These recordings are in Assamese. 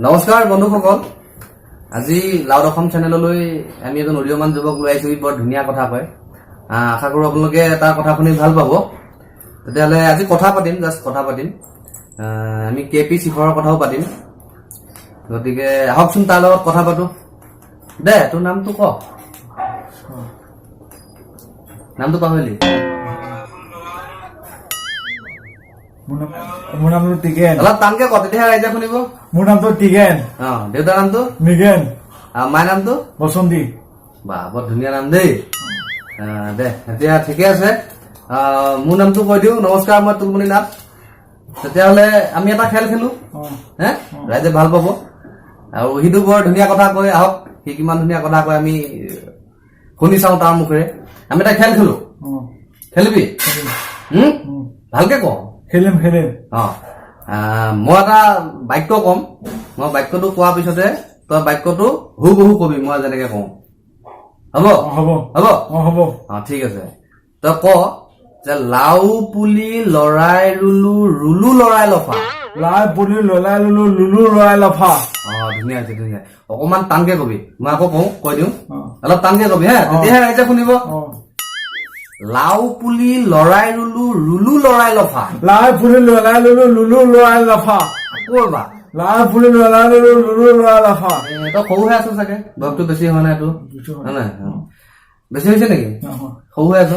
নমস্কাৰ বন্ধুসকল, আজি লাউড অসম চেনেললৈ আমি এজন উদীয়মান যুৱক লৈ আহিছোঁ। ই বৰ ধুনীয়া কথা কয়। আশা কৰোঁ আপোনালোকে তাৰ কথা শুনি ভাল পাব। তেতিয়াহ'লে আজি কথা পাতিম, জাষ্ট কথা পাতিম। আমি কে পি শিখৰৰ কথাও পাতিম। গতিকে আহকচোন, তাৰ লগত কথা পাতো। দে, তোৰ নামটো ক। নামটো পাহৰিলি? মোৰ নামটো টিকেন। অলপ টানকে ক, তেতিয়াহে ৰাইজে শুনিব। মোৰ নামটো টিকেন। অ, দেউতাৰ নামটো? মৃগেন। মাৰ নামটো? বসন্তী। বাহ, বৰ ধুনীয়া নাম দেই। দে, এতিয়া ঠিকে আছে। মোৰ নামটো কৈ দিওঁ। নমস্কাৰ, মই তুলমণি নাথ। তেতিয়াহ'লে আমি এটা খেল খেলো। হে, ৰাইজে ভাল পাব। আৰু সিটো বৰ ধুনীয়া কথা কয়। আহক, সি কিমান ধুনীয়া কথা কয় আমি শুনি চাওঁ তাৰ মুখেৰে। আমি এটা খেল খেলো। খেলিবি? হুম? ভালকে ক। খেলিম, খেলিম। অ, মই এটা বাক্য ক'ম। মই বাক্যটো কোৱাৰ পিছতে তই বাক্যটো হুবহু কবি, মই যেনেকে কওঁ। হ'ব? হ'ব। হ'ব? অ, হ'ব। অ, ঠিক আছে। তই ক যে লাও পুলি লৰাই ৰুলো, ৰুলো লৰাই লফা। লাই পুলি ললাই ললো, লুলু লৰাই লফা। অ, ধুনীয়া হৈছে, ধুনীয়া। অকমান টানকে কবি। মই আকৌ কওঁ, কৈ দিওঁ। অ। অলপ টানকে কবি হে, তেতিয়াহে ৰাইজে শুনিব। অ। লাও পুলি লৰাই ৰুলো, ৰুলো লৰাই লফা। লাই পুলি ললাই ললো, লুলু লৰাই লফা। আকৌ এবাৰ। লাই পুলি লৰাই ললো, লুলু লৰাই লফা। তই সৰুহে আছ চাগে, বয়সটো বেছি হোৱা নাই তোৰ, হয় নাই? অ। বেছি হৈছে নেকি? সৰু হৈ আছ।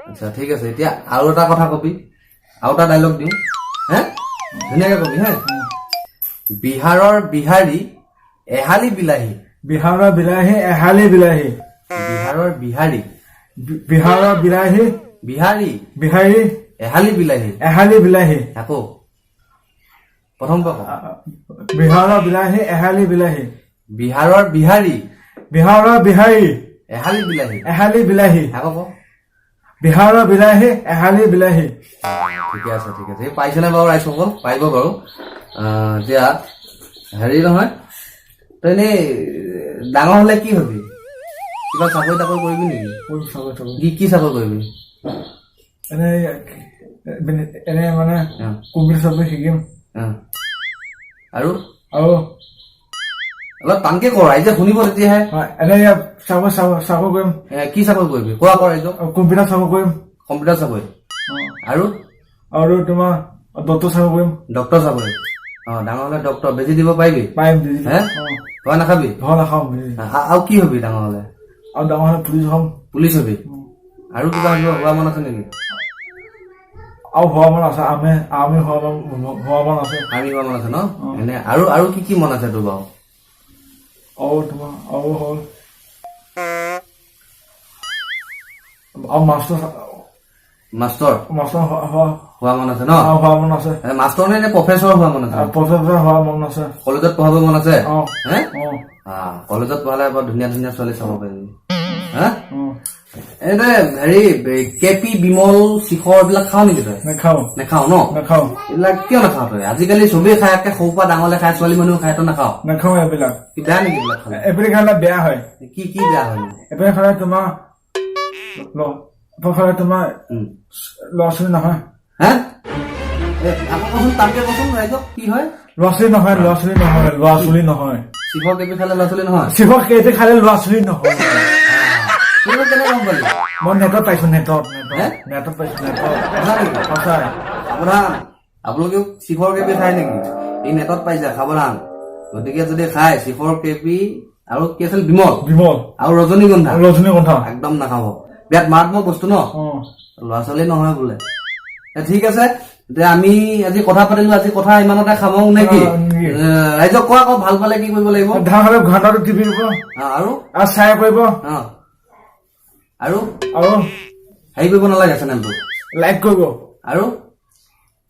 আচ্ছা, ঠিক আছে। এতিয়া আৰু এটা কথা কবি, আৰু এটা ডাইলগ দিওঁ হে, ধুনীয়াকে কবি হে। বিহাৰৰ বিহাৰী এহালি বিলাহী। বিহাৰৰ বিলাহী এহালি বিলাহী। বিহাৰৰ বিহাৰী। বিহাৰৰ বিলাহী। বিহাৰী। বিহাৰী। এহালি বিলাহী। এহালি বিলাহী। আকৌ প্ৰথম পৰা ক। বিহাৰৰ বিলাহী এহালি বিলাহী। বিহাৰৰ বিহাৰী। বিহাৰৰ বিহাৰী। এহালি বিলাহী। এহালি বিলাহী। আকৌ ক। বিহাৰৰ বিলাহী এহালি বিলাহী। ঠিকে আছে, ঠিক আছে। এই পাইছেনে বাৰু ৰাইজসকল? পাৰিব বাৰু। এতিয়া হেৰি নহয়, তই এনেই ডাঙৰ হলে কি হবি? কিবা চাকৰি তাকৰি কৰিবি নেকি? চাকৰি চাকৰি। কি কি চাকৰি কৰিবি? এনে এনে মানে কম্পিউটাৰ চাকৰি শিকিম। অ। আৰু? আৰু অলপ টানকে কৰ, ৰাইজে শুনিব তেতিয়াহে। এনে চাকৰি চাকৰি কৰিম। কি চাকৰি কৰিবি কোৱা, কৰ ৰাইজক। কম্পিউটাৰ চাকৰি কৰিম। কম্পিউটাৰ চাকৰি। আৰু? আৰু তোমাৰ ডক্টৰ চাকৰি কৰিম। ডক্টৰ চাকৰি। অ, ডাঙৰ হলে ডক্টৰ। বেজি দিব পাৰিবি? পাৰিম। হে? ভয় নাখাবি? ভয় নাখাওঁ। আৰু কি হবি ডাঙৰ হলে? আৰু ডাঙৰ হলে পুলিচ হ'ম। Police hobby. আৰু কিবা হোৱা মন আছে নেকি? আৰু হোৱা মন আছে, আমি আমি হোৱা মন আছে। আৰ্মি হোৱা মন আছে ন? এনে আৰু আৰু কি কি মন আছে তোৰ বাৰু? আৰু তোমাৰ আৰু হ'ল আৰু মাষ্টৰ। মাষ্টৰ। মাষ্টৰ হোৱা হোৱা মন আছে ন? হোৱা মন আছে। মাষ্টৰ নে প্ৰফেচৰ হোৱা মন আছে? প্ৰফেচৰ হোৱা মন আছে। কলেজত পঢ়াব মন আছে? অ। হে? অ। কলেজত পঢ়ালে বৰ ধুনীয়া ধুনীয়া ছোৱালী চাব পাৰিবি হা? অ। এনে হেৰি, কে পি বিমল শিখৰ এইবিলাক খাওঁ নেকি তই? নাখাওঁ। নাখাওঁ ন? নাখাওঁ। এইবিলাক কিয় নাখাওঁ তই? আজিকালি চবেই খাই, একে সৰুৰ পৰা ডাঙৰলে খাই, ছোৱালী মানুহ খাই, তই নাখাওঁ? নাখাওঁ এইবিলাক। কি বেয়া নেকি এইবিলাক খালে? এইবিলাক খালে বেয়া হয়। কি কি বেয়া হয়? এইবিলাক খালে তোমাৰ খালে তোমাৰ ল'ৰা ছোৱালী নহয়। হে, আকৌ কচোন, টানকে কচোন ৰাইজক, কি হয়? ল'ৰা ছোৱালী নহয়, ল'ৰা ছোৱালী নহয়, ল'ৰা ছোৱালী নহয়। শিখৰ কেপি খালে ল'ৰা ছোৱালী নহয়? শিখৰ কেপি খালে ল'ৰা ছোৱালী নহয়। তুমি কেনেকে গম পালি? মই নেটত পাইছো, নেটত। হে? নেটত পাইছো, নেটত। সঁচা নেকি? সঁচাই। সাৱধান, আপোনালোকেও শিখৰ কেপি খায় নেকি? এই নেটত পাইছে, সাৱধান। গতিকে যদি খায় শিখৰ কেপি আৰু কি আছিল, বিমল। বিমল। আৰু ৰজনীগন্ধা। ৰজনীগন্ধা। একদম নাখাব, বিৰাট মাৰাত্মক বস্তু ন। অ। ল'ৰা ছোৱালী নহয় বোলে। ঠিক আছে, এতিয়া আমি আজি কথা পাতিলো, আজি কথা ইমানতে সামৰো নে কি? অ, নেকি? ৰাইজক কোৱা আকৌ, ভাল পালে কি কৰিব লাগিব? ধান খালে ঘণ্টাটো টিপি দিব। আৰু? আৰু শ্বেয়াৰ কৰিব। অ, আৰু? আৰু হেৰি কৰিব নালাগে চেনেলটো? লাইক কৰিব। আৰু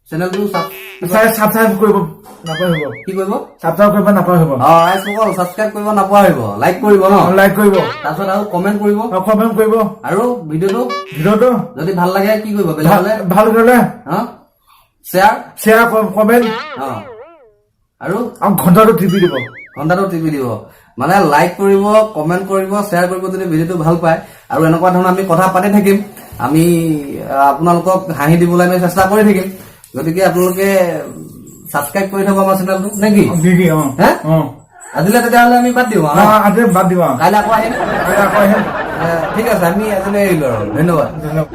চেনেলটো ছাবস্ক্ৰাইব কৰিব নাপাহৰিব। কি কৰিব? ছাবস্ক্ৰাইব কৰিব নাপাহৰিব। অ, ৰাইজসকল, ছাবস্ক্ৰাইব কৰিব নাপাহৰিব, লাইক কৰিব ন? লাইক কৰিব। তাৰপিছত আৰু কমেণ্ট কৰিব। কমেণ্ট কৰিব। আৰু ভিডিঅ'টো? ভিডিঅ'টো যদি ভাল লাগে কি কৰিব বেলেগ হ'লে? ভাল কৰিলে অ, শ্বেয়াৰ। Share, comment. অ, আৰু? আৰু ঘণ্টাটো টিপি দিব। ঘণ্টাটো টিপি দিব। মানে লাইক কৰিব, কমেণ্ট কৰিব, শ্বেয়াৰ কৰিব যদি ভিডিঅ'টো ভাল পায়। আৰু এনেকুৱা ধৰণৰ আমি কথা পাতি থাকিম। আমি আপোনালোকক হাঁহি দিবলৈ আমি চেষ্টা কৰি থাকিম। গতিকে আপোনালোকে ছাবস্ক্ৰাইব কৰি থব আমাৰ চেনেলটো, নে কি? কি কি অ। হে? অ। আজিলৈ তেতিয়াহ'লে আমি বাদ দিওঁ আৰু। আজি বাদ দিবা। কাইলৈ আকৌ আহিম। কাইলৈ আকৌ আহিম। ঠিক আছে, আমি আজিলৈ এৰিলো আৰু, ধন্যবাদ। ধন্যবাদ।